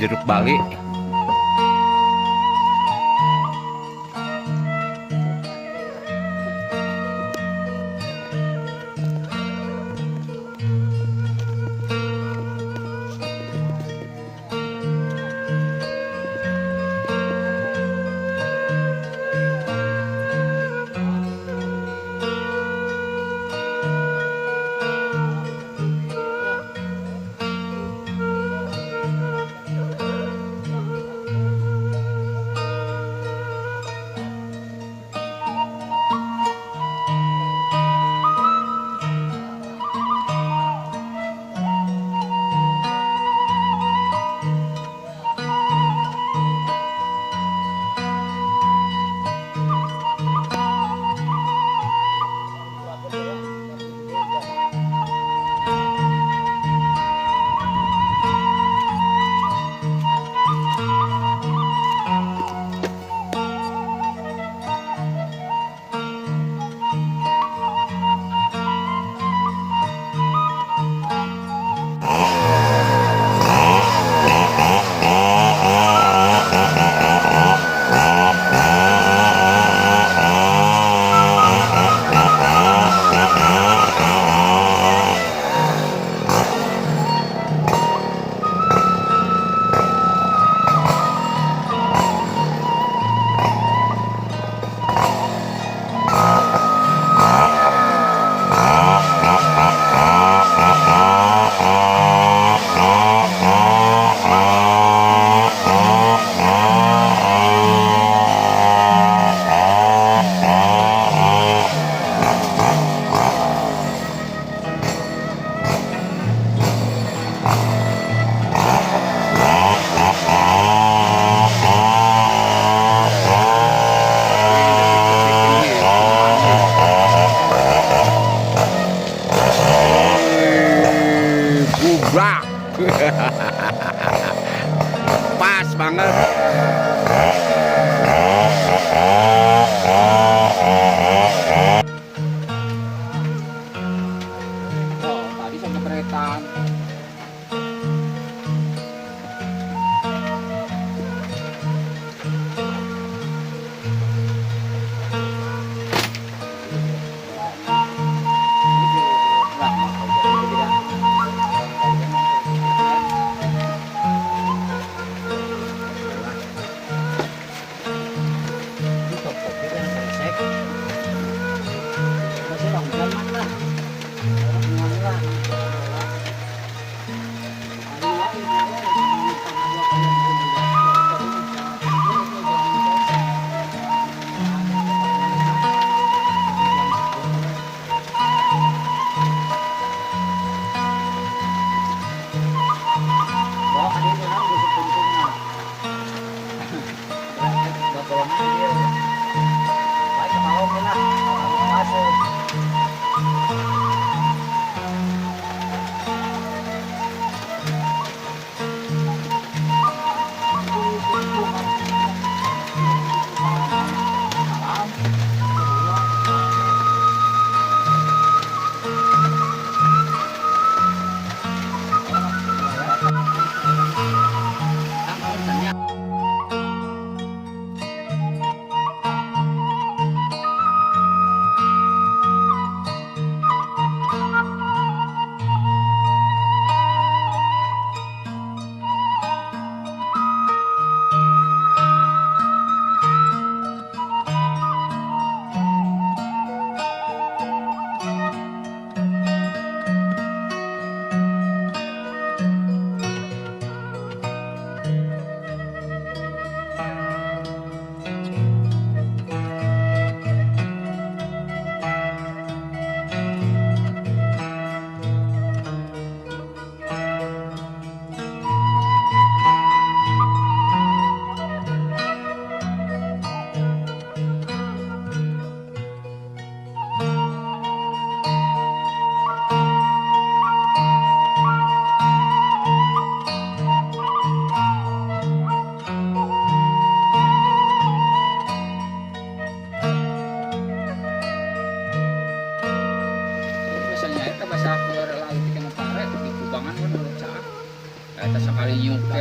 Jeruk Bali.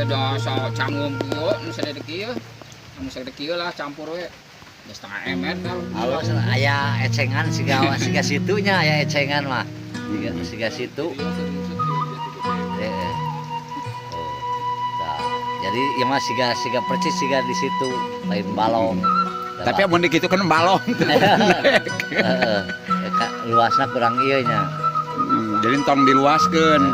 Da so canggung kieu nu sadeuk kieu. Anu sadeuk kieu lah campur we. Da setengah ember dah. Halus aya ecengan siga siga situnya aya ecengan mah. Siga siga situ. Eh. Oh. Tah, jadi ieu mah siga siga percis siga di situ lain balong. Tapi amun dikitu kan balong. Heeh. Luasna kurang ieu nya. Jadi tong diluaskeun.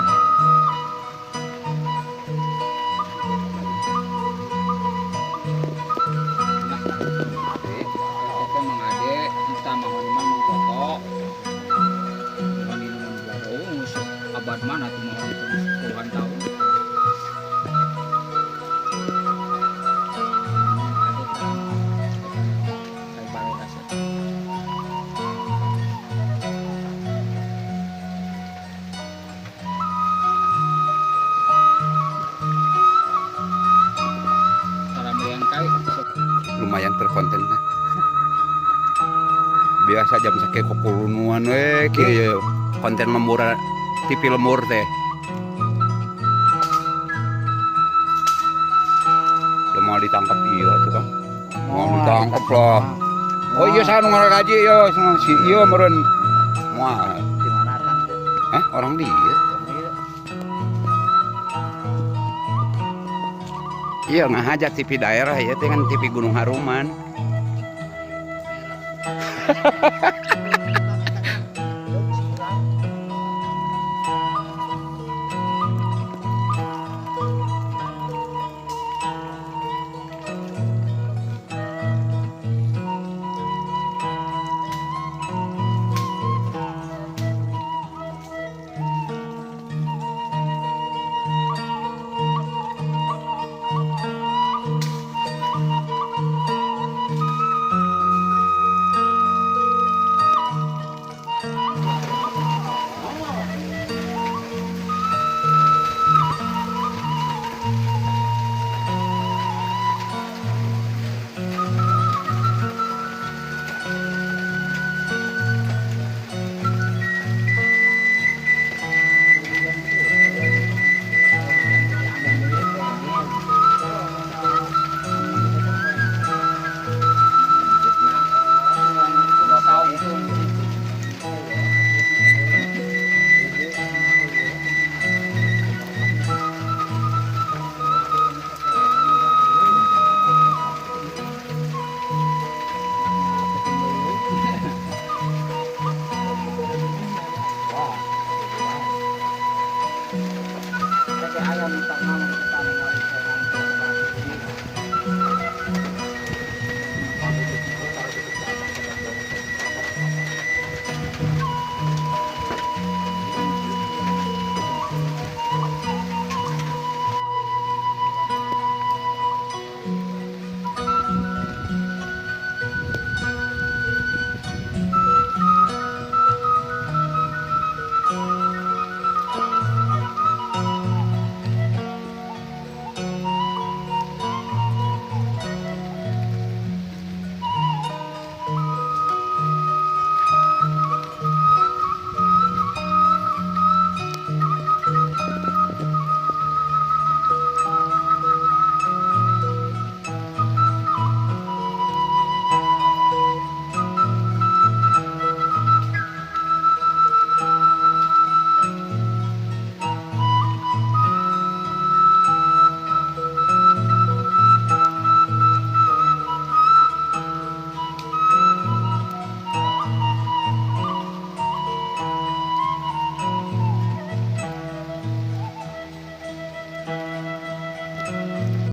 Eta Mang Ade, entah Mang Oni mah Mang Toto. Mang Oni mah baru abad mana tuh Mang Oni terus puluhan tahun. Mang Ade kan, kayak balai asa. Cara melian kai Lumayan terkonten lah. Biasa jam sakieu kukulunuan we kieu konten lembur TV lembur teh. Udah mau ditangkap iya tuh kan. Mau ditangkap lah. Oh iya saya nu ngaji yo si iya meureun. Moal. Di mana kan? Hah, orang dia. Iya ngahaja TV daerah ya teh kan TV Gunung Haruman.